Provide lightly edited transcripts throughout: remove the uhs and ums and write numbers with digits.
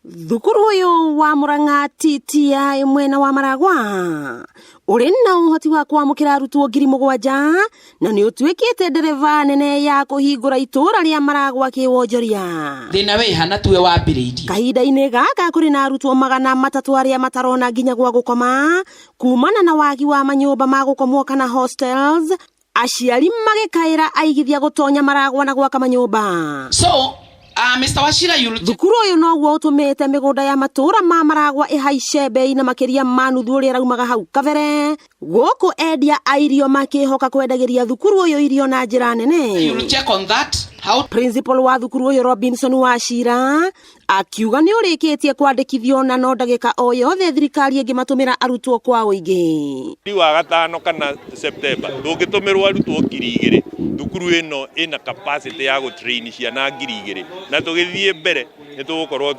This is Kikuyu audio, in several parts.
Thukuru ũyũ wa Murang'a TTI mwena wa Maragwa ũrĩ na ũhoti wa kwamũkĩra arutwo 7,000 na nĩ ũtuĩkĩte ndereba nene ya kũhingũra itũũra rĩa Maragwa kĩwonjoria. Thĩna wĩha na tuwe wambĩrĩirie. Kahinda-inĩ gaka kũrĩ na arutwo 300 arĩa matarona nginya gwa gũkoma kumana na wagi wa manyũmba ma gũkomwo kana hostels, aciari magĩkaĩra aigithia gũtonya Maragwa na gwaka manyũmba. So Mr. Wachira, you'll Thukuru ũyũ noguo ũtũmĩte mĩgũnda ya matũũra ma Maragwa ĩhaice bei na makĩria ma nuthu ũrĩa ĩraumaga hau kabere. Gũkũ endia a irio makĩhoka kwendagĩria thukuru ũyũ irio na njĩra nene. You'll check on that. How Principal wa thukuru ũyũ Robinson Wachira akiuga nĩ ũrĩkĩtie kwandĩkithio na no ndagĩka o yothe thirikari ĩngĩmatũmĩra arutwo kwa ũingĩ. Mweri wa gatano kana September tũngĩtũmĩrwo arutwo 2,000, thukuru ĩno ĩna capacity ya gũtrain ciana 2,000, na tũgĩthiĩ mbere nĩ tũgũkorwo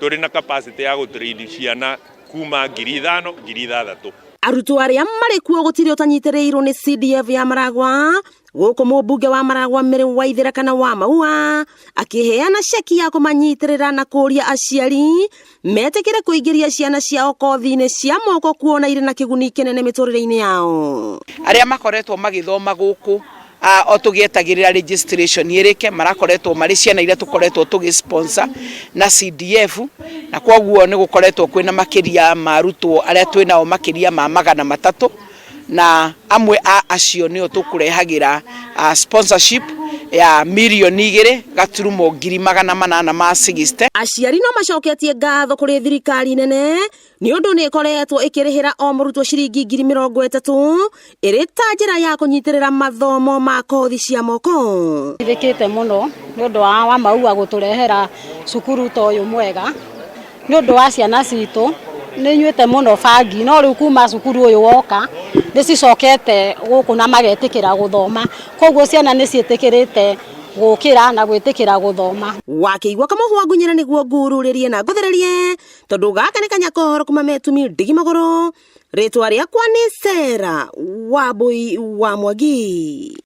tũrĩ na capacity ya gũtrain ciana kuma 5,000, 6,000. Arutwo arĩa marĩ kuo gũtirĩ ũtanyitĩrĩirwo nĩ CDF ya Maragwa. Gũkũ mũmbunge wa Maragwa Mary Waithera kana wa Maua akĩheana ceki ya kũmanyitĩrĩra na kũria aciari metĩkĩre kũingĩria ciana ciao kothi-inĩ cia moko kuona irĩ na kĩguni kĩnene mĩtũrĩre-inĩ yao. Arĩa makoretwo magĩthoma gũkũ o tũgĩetagĩrĩra registration ĩrĩke marakoretwo marĩ ciana iria tũkoretwo tũgĩ sponsor na CDF, na kwoguo nĩ gũkoretwo kwĩna makĩria ma arutwo arĩa twĩnao makĩria ma 300, na amwe a acio nĩo tũkũrehagĩra sponsorship ya 2.860,000. Aciari no macoketie ngatho kũrĩ thirikari nene nĩ ũndũ nĩ ĩkoretwo ĩkĩrĩhĩra o mũrutwo ciringi 30,000 ĩrĩ ta njĩra ya kũnyitĩrĩra mathomo ma kothi cia moko. Ithĩkĩte mũno nĩ ũndũ wa Maua gũtũrehera cukuru ta ũyũ mwega nĩ ũndũ wa ciana citũ. Nĩ nyuĩte mũno bangi, no rĩu kuma cukuru ũyũ woka nĩ cicokete gũkũ na magetĩkĩra gũthoma, koguo ciana nĩ ciĩtĩkĩrĩte gũkĩra na gwĩtĩkĩra gũthoma. Wakĩigua kamũhwa ngunyĩra nĩguo ngururĩrie na ngũthererie, tondũ gaka nĩ kanyakoro kuma metumi ndigi magũrũ. Rĩtwa rĩakwa nĩ Sarah Wambui wa Mwangi.